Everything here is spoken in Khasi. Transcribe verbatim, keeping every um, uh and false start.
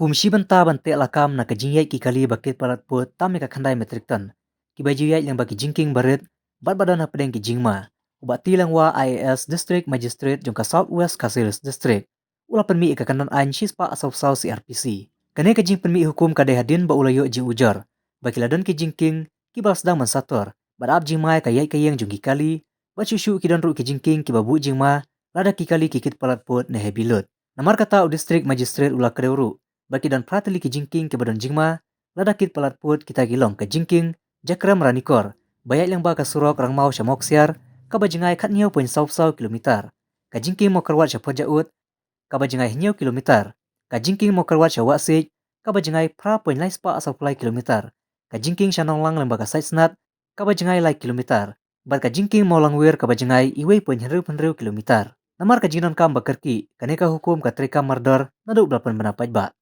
Kum shi bynta ban teh lakam na ka jingïaid ki kali ba kit palat pud tam ïa ka khyndai metric ton kiba ju ïaid lyngba ki jingkieng barit bad ba don hapdeng ki jingma, u Bah T. Lyngwa, I A S, District Magistrate jong ka South West Khasi Hills District, u la pynmih ïa ka kyndon aiñ shispah sawphew saw C R P C. Kane ka jingpynmih hukum ka dei hadien ba u la ïoh jingujor ba ki la don ki jingkieng kiba la sdang ban sator bad ap jingma ïa ka ïaid ka ïeng jong ki kali, bad shuh shuh ki don ruh ki jingkieng kiba buh jingma lada ki kali ki kit palat pud ne heavy load. Namar kata u District Magistrate u la kdew ruh ba ki don phra tylli ki jingkieng kiba don jingma lada kit palat pud, kita ki long ka jingkieng Jakrem Ranikor ba ïaid lyngba ka surok Rangmaw sha Mawksiar, kaba jngai khathynñiew point sawphew saw kilometer, ka jingkieng Mawkyrwat sha Phojaud, kaba jngai hynñiew kilometer, ka jingkieng Mawkyrwat sha Wahsiej, kaba jngai phra point lai spah sawphew lai kilometer, ka jingkieng sha Nonglang lyngba ka Saitsnat, kaba jngai lai kilometer, bad ka jingkieng Mawlangwir kaba jngai iwei point hynriew hynriew kilometer. Namar ka jingdonkam ba kyrkieh, kane ka hukum ka treikam mardor naduh ba la pynbna paidbah.